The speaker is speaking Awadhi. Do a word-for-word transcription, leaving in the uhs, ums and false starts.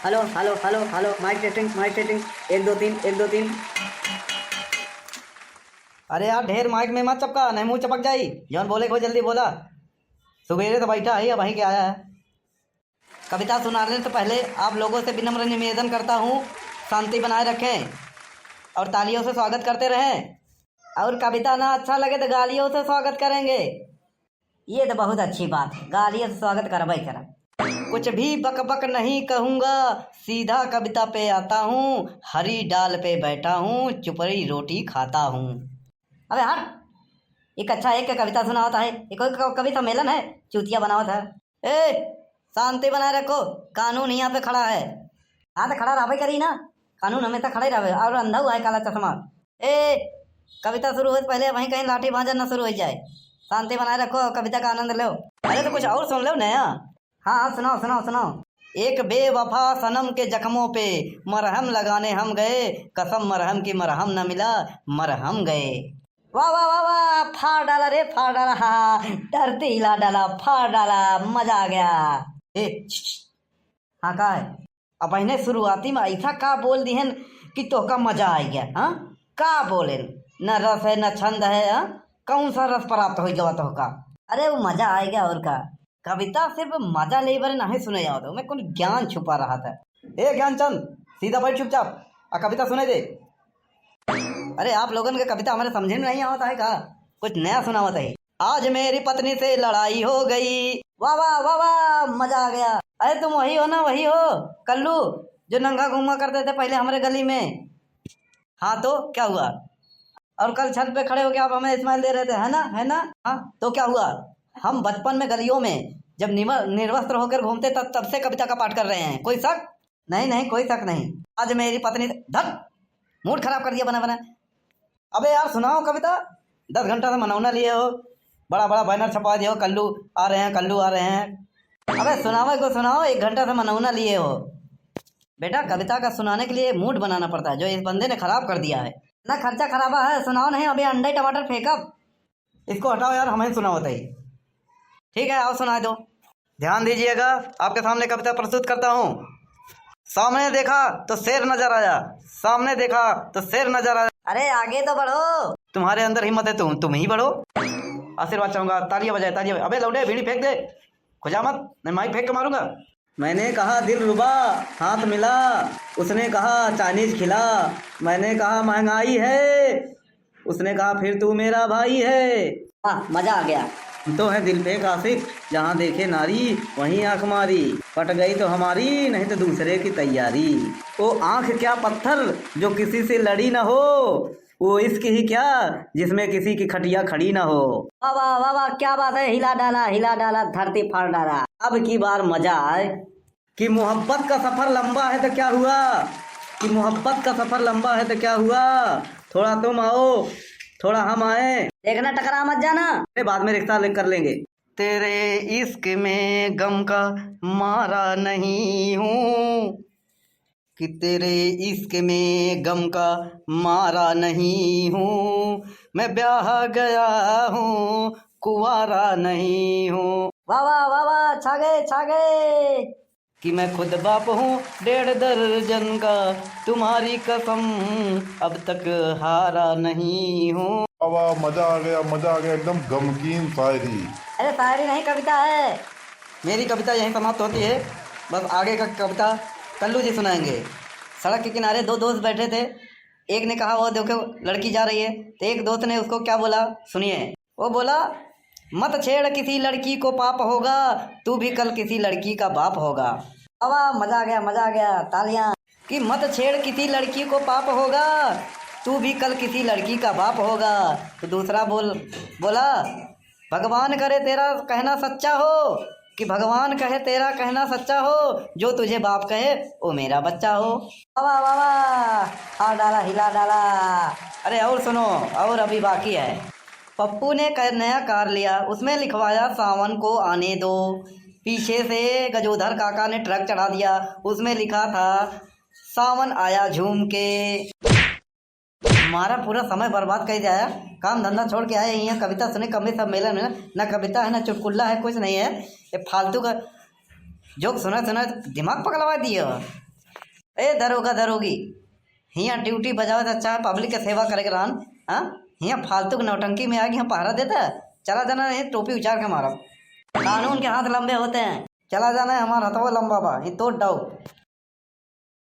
Hello, hello, hello, hello, mike testing, mike testing, एक, दो, तीन, एक, दो, तीन। अरे यार, ढेर माइक में मत चपका, नहीं मुंह चपक जाई। जौन बोले को जल्दी बोला। सुबेरे तो बैठा है, अब वहीं के आया है। कविता सुनाने से पहले आप लोगों से विनम्र निवेदन करता हूँ, शांति बनाए रखें और तालियों से स्वागत करते रहें। और कविता ना अच्छा लगे तो गालियों से स्वागत करेंगे। ये तो बहुत अच्छी बात है, गालियों से स्वागत करबे करब। कुछ भी बक बक नहीं कहूँगा, सीधा कविता पे आता हूँ। हरी डाल पे बैठा हूँ, चुपड़ी रोटी खाता हूँ। अबे हट, एक अच्छा एक कविता सुनावत है, एक कवि सम्मेलन है, चूतिया बनावत है। ए, शांति बनाए रखो, कानून यहाँ पे खड़ा है। हाँ, तो खड़ा रहबे करी ना, कानून हमेशा खड़ा ही रहबे। और अंधा हुआ है काला चश्मा। ए, कविता शुरू होए से पहले वहीं कहीं लाठी भांजन ना शुरू हो जाए। शांति बनाए रखो, कविता का आनंद लो। अरे, तो कुछ और सुन लो नया। हाँ, हाँ, सुनाओ, सुनाओ, सुनाओ। एक बेवफा सनम के जख्मों पे मरहम लगाने हम गए, कसम मरहम की मरहम न मिला, मरहम गए। वाह, वाह, वाह, वाह, फाड़ डाला रे, फाड़ डाला, हाँ, धरती हिला डाला, फाड़ डाला, मजा आ गया। ए, छ, छ, हाँ, का है? अब इन्हें शुरुआती में ऐसा का बोल दिहन कि तोहका मजा आ गया, हाँ? का बोलेन? न रस है, न छंद है, हाँ? कौन सा रस प्राप्त हो गया तोहका? अरे, वो मजा आ गया और का? कविता सिर्फ मजा ले बरे नहीं सुने जाओ, तो मैं कौन ज्ञान छुपा रहा था। ए ज्ञानचंद, सीधा बैठ चुपचाप, आ कविता सुने दे। अरे, आप लोगन के कविता हमारे समझे में नहीं आवत है का? कुछ नया सुनावत है। आज मेरी पत्नी से लड़ाई हो गई। वाह, वाह, वाह, वाह, मजा आ गया। अरे, तुम वही हो ना, वही हो कल्लू, जो नंगा घूमा करते थे पहले हमारे गली में? हाँ, तो क्या हुआ? और कल छत पे खड़े होके आप हमें स्माइल दे रहे थे, है ना, है ना? हाँ, तो क्या हुआ? हम बचपन में गलियों में जब निव-, निर्वस्त्र होकर घूमते, तब, तब से कविता का पाठ कर रहे हैं। कोई शक? नहीं, नहीं, कोई शक नहीं। आज मेरी पत्नी, धत, मूड खराब कर दिया बना बना। अबे यार, सुनाओ कविता। दस घंटा से मनौना लिए हो, बड़ा बड़ा बैनर छपवा दिए हो, कल्लू आ रहे हैं, कल्लू आ रहे हैं। अबे सुनाओ, को सुनाओ, एक घंटा से मनौना लिए हो। बेटा, कविता का सुनाने के लिए मूड बनाना पड़ता है, जो इस बंदे ने खराब कर दिया है। ना खर्चा खराबा है, सुनाओ नहीं, अभी अंडे टमाटर फेंकब। इसको हटाओ यार, हमें सुनाओ बताइए। ठीक है, आओ सुना दो। ध्यान दीजिएगा, आपके सामने कविता प्रस्तुत करता हूँ। सामने देखा तो शेर नजर आया, सामने देखा तो शेर नजर आया। अरे आगे तो बढ़ो। तुम्हारे अंदर हिम्मत है, तुम, तुम ही बढ़ो। आशीर्वाद चाहूंगा, तालियां बजाए, तालियां बजाए। अबे लौंडे, बीड़ी फेंक दे, खुजा मत, नहीं माइक फेंक के मारूंगा। मैंने कहा दिलरुबा, हाथ मिला। उसने कहा चाइनीज खिला। मैंने कहा महंगाई है। उसने कहा फिर तू मेरा भाई है। वाह, मजा आ गया। हम तो हैं दिल पे काशिक, जहाँ देखे नारी वहीं आंख मारी। पट गई तो हमारी, नहीं तो दूसरे की तैयारी। वो आंख क्या पत्थर जो किसी से लड़ी ना हो, वो इश्क ही क्या जिसमें किसी की खटिया खड़ी ना हो। वाह, वाह, वाह, वाह, क्या बात है, हिला डाला, हिला डाला, धरती फाड़ डाला। अब की बार मजा आए। कि मोहब्बत का सफर लंबा है तो क्या हुआ, कि मोहब्बत का सफर लंबा है तो क्या हुआ, थोड़ा तुम आओ, थोड़ा हम आए। देखना, टकरा मत जाना। अरे, बाद में रिश्ता ले-, कर लेंगे। तेरे इश्क में गम का मारा नहीं हूँ, कि तेरे इश्क में गम का मारा नहीं हूँ, मैं ब्याह गया हूँ, कुंवारा नहीं हूँ। वाह, वाह, वाह, वाह, छा गए, छा गए। कि मैं खुद बाप हूँ डेढ़ दर्जन का, तुम्हारी कसम अब तक हारा नहीं हूँ। वाह, वाह, मजा आ गया, मजा आ गया, एकदम गमगीन शायरी। अरे, शायरी नहीं, कविता है। मेरी कविता यहीं समाप्त होती है, बस आगे का कविता कल्लू जी सुनाएंगे। सड़क के किनारे दो दोस्त बैठे थे, एक ने कहा, "वो देखो, लड़की जा रही है।" तो एक दोस्त ने उसको क्या बोला, सुनिए। वो बोला, "मत छेड़ किसी लड़की को, पाप होगा, तू भी कल किसी लड़की का बाप होगा।" वाह, वाह, मजा आ गया, मजा आ गया, तालियां। कि मत छेड़ किसी लड़की को, पाप होगा, तू भी कल किसी लड़की का बाप होगा। तो दूसरा बोल, बोला, "भगवान करे तेरा कहना सच्चा हो, कि भगवान कहे तेरा कहना सच्चा हो, जो तुझे बाप कहे, वो मेरा बच्चा हो।" वाह, वाह, वाह, वाह, हार डाला, हिला डाला। अरे और सुनो, और अभी बाकी है। पप्पू ने क-, नया कार लिया, उसमें लिखवाया सावन को आने दो। पीछे से गजोधर काका ने ट्रक चढ़ा दिया, उसमें लिखा था सावन आया झूम के। हमारा पूरा समय बर्बाद कर दिया है। काम धंधा छोड़ के आए हैं यहाँ कविता सुने, कवि सम्मेलन में ना, ना कविता है, ना चुटकुला है, कुछ नहीं है। ये फालतू का जोक सुना सुना दिमाग पगलवा दिए हो। ए दरोगा दरोगी, हियाँ ड्यूटी बजावत अच्छा है, पब्लिक के सेवा करे के रहन, हाँ? हियाँ फालतू के नौटंकी में आके हियाँ पहरा देता है। चला जाना, ये टोपी उचार के मारब। कानून के हाथ लंबे होते हैं। चला जाना है, हमार हथवा लंबा बा, ये तोड़ डाउ।